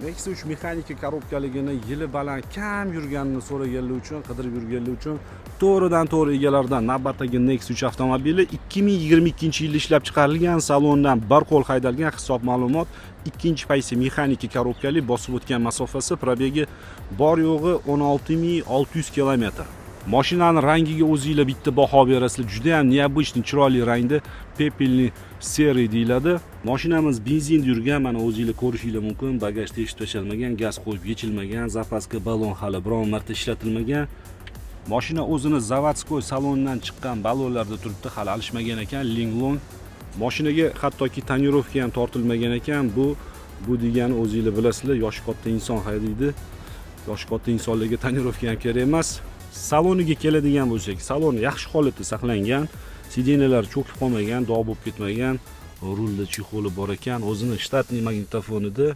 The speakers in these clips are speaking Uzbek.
Nexia 3 mexanika korobkaligini, yili baland, kam yurganini so'raganlar uchun, qidirib yurganlar uchun to'g'ridan to'g'ri egalaridan navbatdagi Nexia 3 avtomobili. 2022 yilda ishlab chiqarilgan, salondan bir qo'l haydalgan, hisob ma'lumot, ikkinchi pozitsiya, mexanika korobkali. Bosib o'tgan masofasi, пробег i bor yo'g'i 16 600 kilometr. Mashinani rangiga o'zinglar bitta baho berasizlar, juda ham необычный, chiroyli rangda, пепельный серый deyiladi. Mashinamiz benzinda yurgan, mana o'zinglar ko'rishinglar mumkin, bagaj teshib tashlanmagan, gaz qo'yib yechilmagan, запаска balon hali biron marta ishlatilmagan. Mashina o'zini заводской salonidan chiqqan balonlarda turibdi, hali alishmagan ekan Linglong. Mashinaga hattoki тонировка ham tortilmagan ekan. Bu degani, o'zinglar bilasizlar, yoshi katta inson haydaydi, yoshi katta insonlarga тонировка ham kerak emas. Saloniga keladigan bo'lsak, salon yaxshi holatda saqlangan, сиденья lar cho'kib qolmagan, dog' bo'lib ketmagan, rulda чехол i bor ekan, o'zini штатный magnitofonida.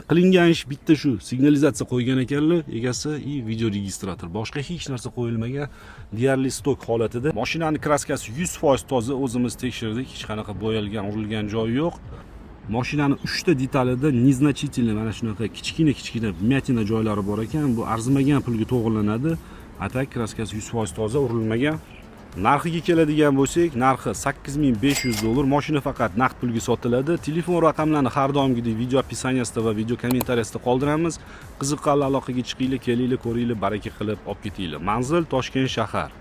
Qilingan ish bitta shu, signalizatsiya qo'ygan ekanlar egasi и видеорегистратор, boshqa hech narsa qo'yilmagan, deyarli stock holatida. Mashinani краска si 100% toza, o'zimiz tekshirdik, hech qanaqa bo'yalgan, urilgan joyi yo'q. Mashinani uchta detalida незначительный, mana shunaqa kichkina kichkina вмятина joylari bor ekan, bu arzimagan pulga to'g'rilanadi. А так краска si 100% toza, urilmagan. Narxiga keladigan bo'lsak, narxi 8500 dollar. Mashina faqat naqd pulga sotiladi. Telefon raqamlarini har doimgidek video описания sida va video kommentariyasida qoldiramiz. Qiziqqanlar aloqaga chiqinglar, kelinglar, ko'ringlar, baraka qilib olib ketinglar. Manzil: Toshkent shahar.